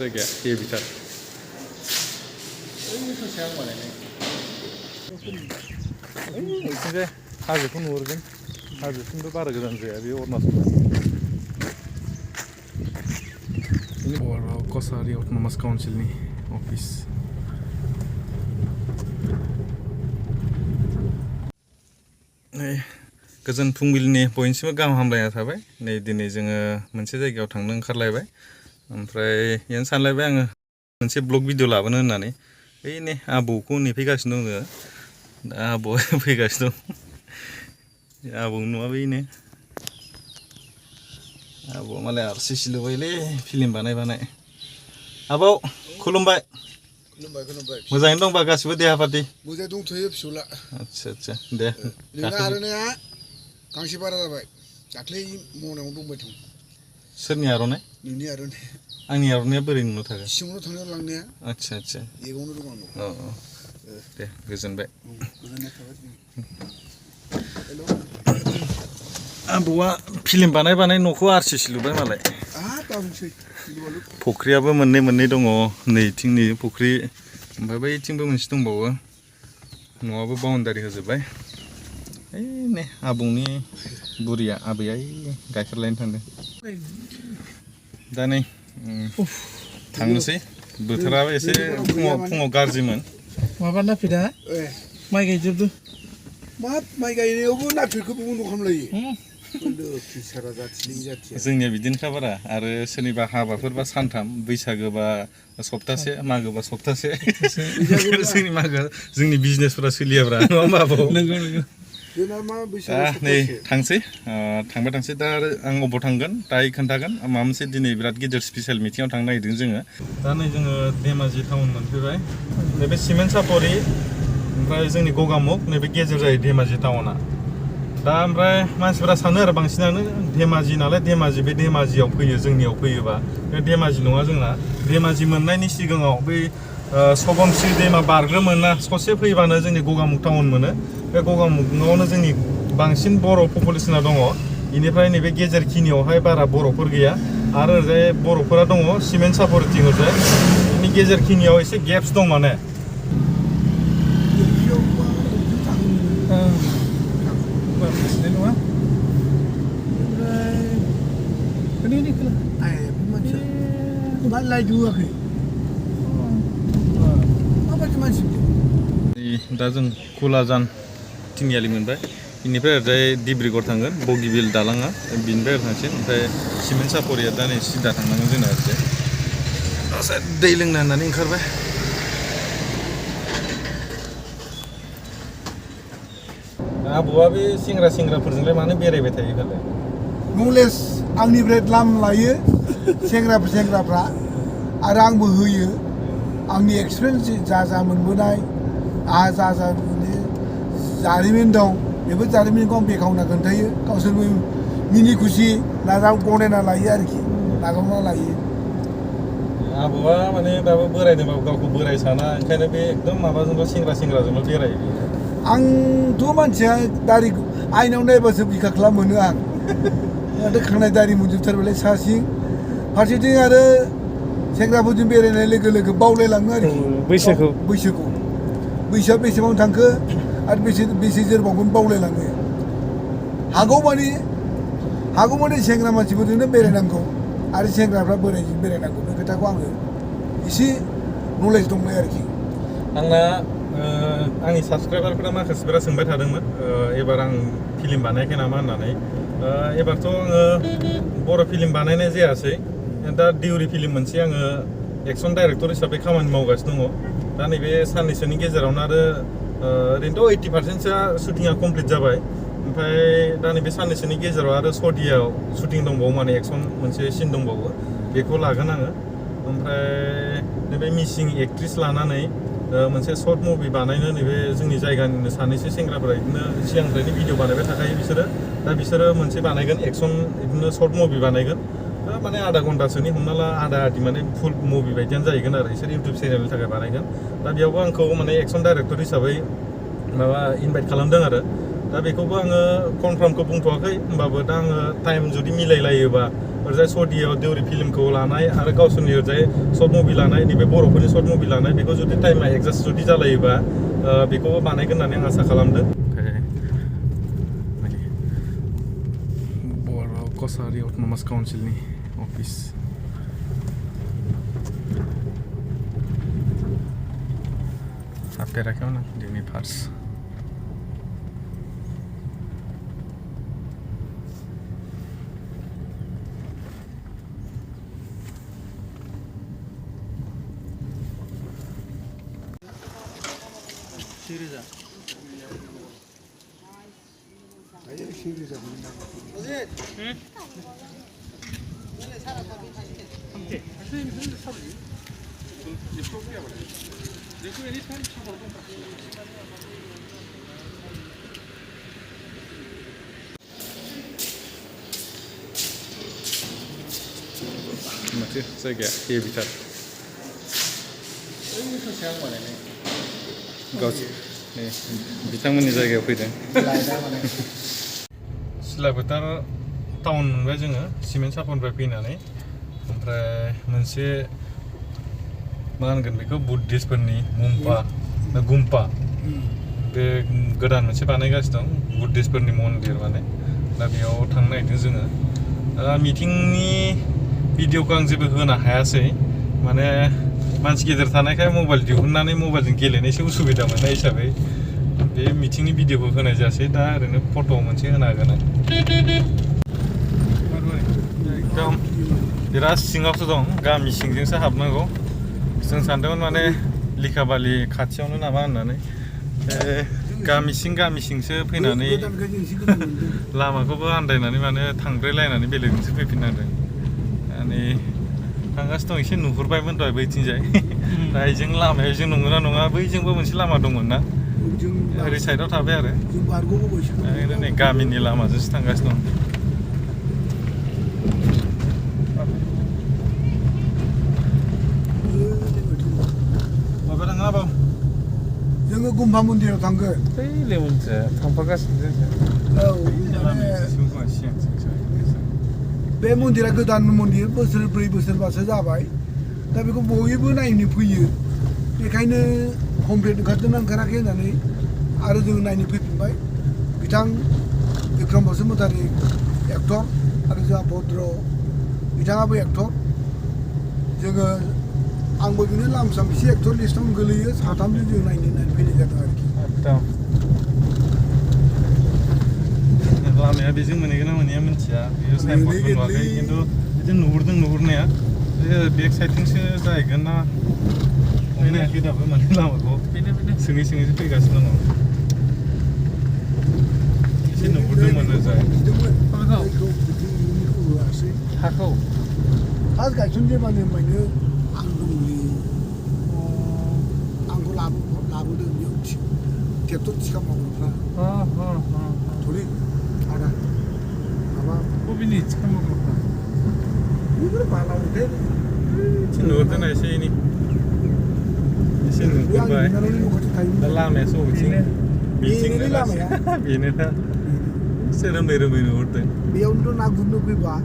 जायगाया हेभिथार बिथिंजाय हाजोखौ नुहुरगोन हाजोसिमबो बारा गोजान जाया बे अरुणाचल कसारि अट'नमास काउन्सिलनि अफिस गोजोन फुंबिलिनि बयनिसिमबो गाहाम हामलायनाय थाबाय नै दिनै जोङो मोनसे जायगायाव थांनो ओंखारलायबाय ओमफ्राय बेयावनो सानलायबाय आङो मोनसे ब्लग भिडिअ लाबोनो होननानै ओइ नै आबौखौ नेफैगासिनो दङ दा आबौआ फैगासिनो दं आबौ नङा बैनो आबौआ मालाय आरसिसि लुबायलै फिल्म बानाय आबौ खुलुमबाय मोजाङैनो दंबा गासिबो देहा पाति मोजाङै दंथ'यो फिसौला आदसा दे नोंना आर'नाइया गांसे बारा जाबाय दाख्लै मनायावनो दंबाय दं सोरनि आर'नाइ नोंनि आर'नाइ आंनि आर'नाइया बोरै नुनो थागोन सिङावनो थांनायाव लांनाया आदसा एगावनो दं आंनाव दे गोजोनबाय गोजोननाय थाबाय हेल' आबौआ फिल्म बानाय न'खौ आरसिसि लुबाय मालाय दाबुंसै फुख्रियाबो मोननै दङ नैथिंनि फुख्रि ओमफ्राय बैथिंबो मोनसे दंबावो न'आबो बाउन्डारि होजोब्बाय ओइ नै आबौनि बुरिया आबैया गाइखेर लायनो थांदों दा नै थांनोसै बोथोराबो एसे फुङाव गाज्रिमोन माबा नाफिदा माइ गायजोबदो मा माइ गायनायावबो नाफिदखौ बन्द' खालामलायो जोंनिया बिदिनोखा बारा आरो सोरनिबा हाबाफोरबा सानथाम बैसागोबा सप्तासे मागोबा सप्तासे जोंनि बिजनेसफोरा सोलियाब्रा नङा होमबा आबौ नंगौ नै थांसै दा आं अबाव थांगोन दायो खोन्थागोन माबा मोनसे दिनै बिराद गिदिर स्पेसियेल मिटिङाव थांनो नागिरदों जोङो दा नै जोङो धेमाजि टाउन मोनफैबाय नैबे सिमेन्ट सापरि ओमफ्राय जोंनि गगामुख नैबे गेजेर जायो धेमाजि टाउना दा ओमफ्राय मानसिफोरा सानो आरो बांसिनानो धेमाजि नालाय बे धेमाजियाव फैयो जोंनियाव फैयोबा बे धेमाजि नङा जोंना धेमाजि मोननायनि सिगाङाव बै सबनश्री दैमा बारग्रोमोना ससे फैबानो जोंनि गगामुख टाउन मोनो बे गगामुखआवनो जोंनि बांसिन बर' पपुलेसना दङ बेनिफ्राय नैबे गेजेरखिनियावहाय बारा बर'फोर गैया आरो ओरैजाय बर'फोरा दङ सिमेन्ट सापरिथिं ओरैजाय बेनि गेजेरखिनियाव एसे गेप्स दं माने दा जों कुलाजान तिनिआलि मोनबाय बेनिफ्राय ओरैजाय डिब्रुगड़ थांगोन बगिबिल दालाङा बिनिफ्राय ओरै थांसिगोन ओमफ्राय सिमेन्ट सापरिया दा नै सिदा थांनांगोन जोंना ओरैजाय दै लोंनो होननानै ओंखारबाय आबौआ बे सेंग्राफोरजोंलाय मानो बेरायबाय थायो फालाय नलेज आंनिफ्राय लाम लायो सेंग्राफ्रा आरो आंबो होयो आंनि एक्सपिरियेन्स जा मोनबोनाय आंहा जा जारिमिन दं बेफोर जारिमिनखौ आं बेखेवना खोन्थायो गावसोरबो मिनि खुसि गनायना लायो आरोखि नाजावना लायो आबौआ माने दाबो बोरायदोंबाबो गावखौ बोराय साना ओंखायनो बे एकदम माबाजोंल' सेंग्राजोंल' बेरायो आंथ' मानसिया दारि आइनाव नायबासो बिखा खालाम मोनो आं माथो खानाय दारि मोनजोबथारबायलाय सासिं फारसेथिं आरो सेंग्राफोरजों बेरायनाय लोगो बावलायलाङो आरोखि बैसोआ बेसेबां थांखो आरो बेसे जोरबावगोन बावलायलाङो हागौमानि सेंग्रा मानसिफोरजोंनो बेरायनांगौ आरो सेंग्राफ्रा बोरायजों बेरायनांगौ बे खोथाखौ आङो एसे नलेज दंलाय आरोखि आंना आंनि साबसक्राइबारफोरा माखासेफोरा सोंबाय थादोंमोन एबार आं फिल्म बानायाखै नामा होननानै एबारथ' आङो बर' फिल्म बानायनाय जायासै दा डिउरि फिल्म मोनसे आङो एक्सन डाइरेक्टर हिसाबै खामानि मावगासिनो दङ दा नैबे साननैसोनि गेजेरावनो आरो ओरैनोथ' 80%सोआ शुटिंआ कमप्लिट जाबाय ओमफ्राय दा नैबे साननैसोनि गेजेराव आरो सदियाव शुटिं दंबावो माने एक्सन मोनसे सिन दंबावो बेखौ लागोन आङो ओमफ्राय नैबे मिसिं एक्ट्रिस लानानै मोनसे सर्ट मुभि बानायनो नैबे जोंनि जायगानिनो सानैसो सेंग्राफोरा बिदिनो सिगांनिफ्रायनो भिडिअ बानायबाय थाखायो बिसोरो मोनसे बानायगोन एक्सन बिदिनो सर्ट मुभि बानायगोन माने आधा घन्टासोनि हमना ला आधा माने फुल मुभि बायदियानो जाहैगोन आरो बिसोर इउटुब चेनेलनि थाखाय बानायगोन दा बेयावबो आंखौ माने एक्सन डाइरेक्टर हिसाबै माबा इनभाइट खालामदों आरो दा बेखौबो आङो कनफार्मखौ बुंथ'वाखै होमबाबो दा आङो टाइम जुदि मिलायलायोबा ओरैजाय सौदियाव देउरि फिल्मखौ लानाय आरो गावसोरनि ओरैजाय सर्ट मुभि लानाय नैबे बर'फोरनि सर्ट मुभि लानाय बेखौ जुदि टाइमा एडजास्ट जुदि जालायोबा बेखौबो बानायगोन होननानै आं आसा खालामदों बर' कसारि अट'नमास काउन्सिलनि अफिस हाबफेराखैमोन आं दिनै फार्स्ट माथो जायगाया हेभिथार बिथांमोननि जायगायाव फैदों सिलाफोथार टाउन मोनबाय जोङो सिमेन्ट सापनिफ्राय फैनानै ओमफ्राय मोनसे मा होनगोन बेखौ बुद्धिस्टफोरनि गुम्पा बे गोदान मोनसे बानायगासिनो दं बुद्धिस्टफोरनि मन्दिर माने दा बेयाव थांनो नागिरदों जोङो मिटिंनि भिडिअखौ आं जेबो होनो हायासै माने मानसि गिदिर थानायखाय मबाइल दिहुननानै मबाइलजों गेलेनायसो उसुबिदा मोननाय हिसाबै बे मिटिंनि भिडिअखौ होनाय जायासै दा ओरैनो फट' मोनसे होनो हागोन आं एकदम बिराद सिङावसो दं गामि सिंजोंसो हाबनांगौ जों सानदोंमोन माने लिखाबालि खाथियावनो नामा होननानै गामि सिंसो फैनानै लामाखौबो आन्दायनानै माने थांब्रेलायनानै बेलेगजोंसो फैफिननांदों माने थांगासिनो दं एसे नुहुरबायमोन दहाय बैथिंजाय दा बेजों लामाया बेजों नंगौना नङा बैजोंबो मोनसे लामा दंमोन ना ओरै साइडआव थाबाय आरो नै गामिनि लामाजोंसो थांगासिनो दं माबा थाङा बाव जोङो गुम्फा मन्दिराव थांगोन बै लेमनसो थांफागासिनो जोंसो बे मन्दिरा गोदान मन्दिर बोसोरब्रै बोसोरबासो जाबाय दा बेखौ बयबो नायनो फैयो बेखायनो कमप्लेट ओंखारदोंना ओंखाराखै होननानै आरो जों नायनो फैफिनबाय बिथां बिक्रम बसुमतारी एक्टर आरो जोंहा भद्र बिथाङाबो एक्टर जोङो आंबो बिनो लामसाम एसे एक्टर लिस्टआवनो गोलैयो साथामजों जों नायनो होननानै फैनाय जादों आरोखि लामाया बेजों मोनहैगोन ना मोनहैया मिथिया बेयो साइनबर्डबो नुवाखै खिन्थु बिदि नुहुरदों नुहुरनाया बे बेक साइडथिंसो जाहैगोन ना मोनहैयाखै दाबो माने लामाखौ सोङै सोङैसो फैगासिनो दङ एसे नुहुरदोंमोन ओजाय हाखौ फार्स्ट गायसनजेनबानो आं दंलै आंखौ लाबोदों बेयाव ट्रेक्टर थिखा मावग्राफ्रा थुरि आदा माबा बबेनि थिखा मावग्राफ्रा बेफोर बाला अन्थाइ एसे नुहुरदोंना एसे एनै एसे नुहुरबाय दा लामायासो बबेथिं बेनो लामाया बेनो दा एसे रोमै रोमै नुहुरदों बेयावनोथ' ना गुरनो फैबा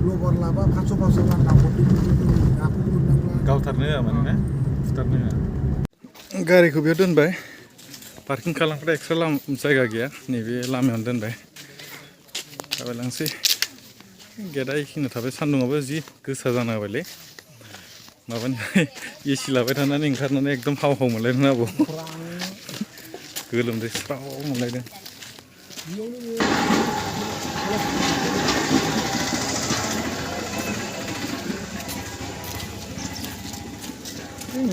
लबर लाबा फास' रानना हरदों नाखौ गुरनांला गावथारनो होआ माने ना फुथारनो होआ गारिखौ बेयाव दोनबाय पार्किं खालामग्रा एक्सट्रा जायगा गैया नैबे लामायावनो दोनबाय थाबायलांसै गेटआ एखिनो थाबाय सान्दुंआबो जि गोसा जाना होबायलै माबानिफ्राय एसि लाबाय थानानै ओंखारनानै एकदम हाव मोनलायदों आबौ गोलोमदै स्राव मोनलायदों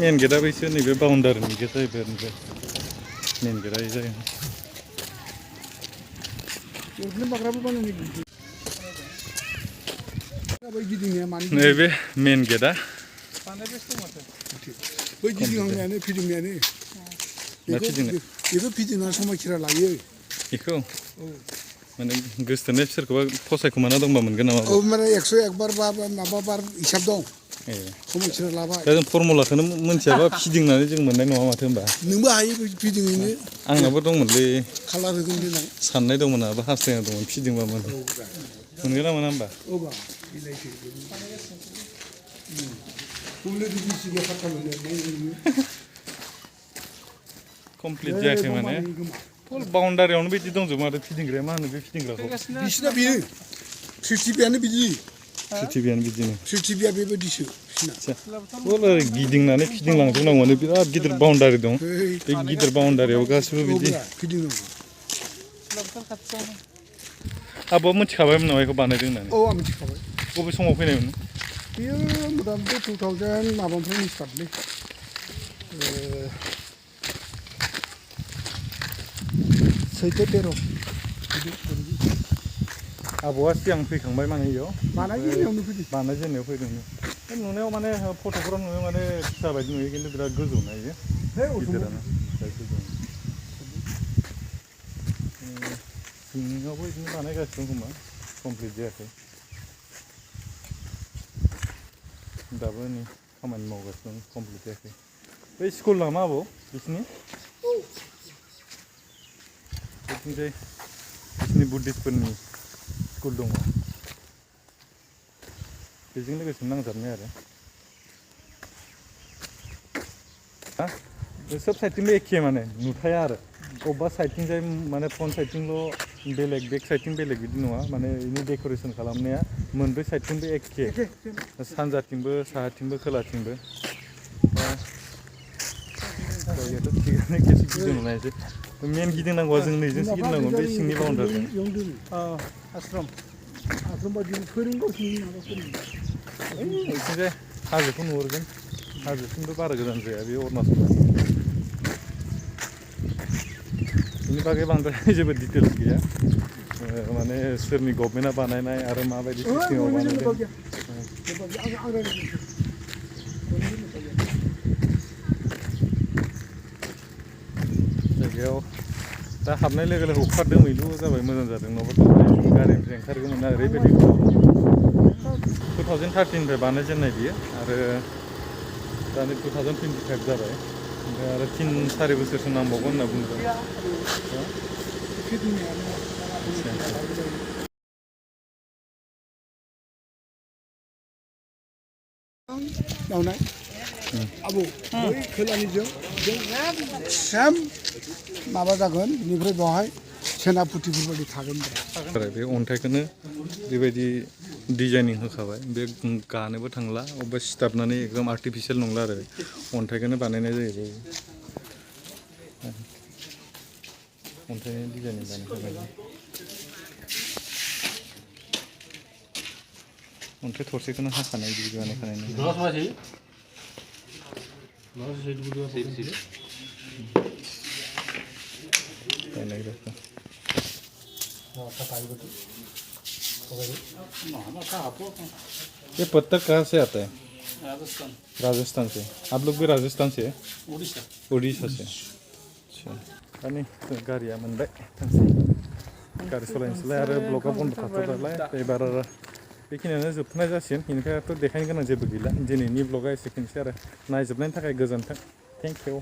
मेन गेटआ बैसो नैबे बाउन्डारिनि गेट जाहैबाय आरो मेन गेटआ जायो नैबे मेन गेटआ बै गिदिंहांनायानो फिदिंनायानो बेखौ फिदिंना समायखिरा लायो बेखौ माने गोसोथोनाय सोरखौबा फसायखुमाना दंबा मोनगोन नामा औ माने 101 बार बा माबा बार हिसाब दं खौ मिथिना लाबाय दा जों फर्मुलाखौनो मोनथियाबा फिदिंनानै जों मोननाय नङा माथो होनबा नोंबो हायो फिदिङैनो आंनाबो दंमोनलै कालार होगोन देनां साननाय दंमोन आंहाबो हास्थायनाय दंमोन फिदिंबा मोनगोन ना मोना होनबा औबा बिलाइसो मुलि बिसिगे फाथा मोनो कमप्लिट जायाखै माने फुल बाउन्डारियावनो बिदि दंजोबो आरो फिदिंग्राया मा होनो बे फिदिंग्राखौ बिसिना बेनो थ्रिटिपियानो बिदि पृथिबियानो बिदिनो थ्रिटिपिया बेबायदिसो बिसिना फुल ओरै गिदिंनानै फिदिंलांजोबनांगौ माने बिराद गिदिर बाउन्डारि दं बे गिदिर बाउन्डारियाव गासिबो बिदि फिदिंनांगौ आब'आ मिथिखाबायमोन नामा बेखौ बानायदों होननानै औ आं मिथिखाबाय बबे समाव फैनायमोन बेयो मथा मथि 2000 माबानिफ्रायनो स्टार्टलै सैथो 13 आबौआ सिगां फैखांबाय माने इयाव बानायजेननायावनो फैदों बानायजेननायाव फैदोंमोन नुनायाव माने फट'फोराव नुनायाव माने फिसा बायदि नुयो खिन्थु बिराद गोजौ ना इयो गिदिरानो बिराद गोजौ सिङावबो बिदिनो बानायगासिनो दं खोमा कमप्लिट जायाखै दाबो नै खामानि मावगासिनो दं कमप्लिट जायाखै बै स्कुल नामा आबौ बिसिनि बिथिंजाय बिसिनि बुद्धिस्टफोरनि स्कुल दङ बेजों लोगोसे नांजाबनाय आरो सोब साइडथिंबो एखे माने नुथाया आरो अबेबा साइडथिंजाय माने फ्रन्ट साइडथिंल' बेलेग बेक साइडथिं बेलेग बिदि नङा माने बेनि डेक'रेसन खालामनाया मोनब्रै साइडथिंबो एखे सानजाथिंबो साहाथिंबो खोलाथिंबो जायगायाथ' थिगानो खेबसे गिदिंना नायसै मेन गिदिंनांगौआ जों नैजोंसो गिदिंनांगौ बे सिंनि बाउन्डारिजों आश्रम बायदि फोरोंगासिनो माबा फोरोंगा बिथिंजाय हाजोखौ नुहुरगोन हाजोसिमबो बारा गोजान जाया बे अरुणाचला बेनि बागै बांद्राय जेबो डिटेल्स गैया माने सोरनि गभर्नमेन्टआ बानायनाय आरो माबायदि सिस्टेमाव बानायदों जायगायाव दा हाबनाय लोगो लोगो अखा दोमैलु जाबाय मोजां जादों नङाबाथ' गारिनिफ्राय ओंखारगौमोन ना ओरैबायदि 2013निफ्राय बानायजेननाय बियो आरो दानि 2025 जाबाय ओमफ्राय आरो 3-4 बोसोरसो नांबावगोन होनना बुंदों मावनाय आबौ बै खोलानिजों सेम माबा जागोन बेनिफ्राय बेवहाय सेनापतिफोर बायदि थागोन आरो बे अन्थाइखौनो बेबायदि डिजाइनिं होखाबाय बे गानोबो थांला अबेबा सिथाबनानै एकदम आर्टिफिसियेल नंला आरो अन्थाइखौनो बानायनाय जायो अन्थाइनि डिजाइनिं बानायखाबाय अन्थाइ थरसेखौनो हाखानाय बिदि बानायखानाय ये पत्थर कहाँ से आता है राजस्थान से आप लोग भी राजस्थान से उड़ीसा से अच्छा अनि गारिया मोनबाय गारि सलायनोसैलाय आरो ब्लगा बन्द थाथ'बायलाय एबार बेखिनियानो जोबथ'नाय जासिगोन बेनिफ्रायथ' देखायनो गोनां जेबो गैला दिनैनि ब्लगा एसेखिनिसै आरो नायजोबनायनि थाखाय गोजोन्थों थेंक इउ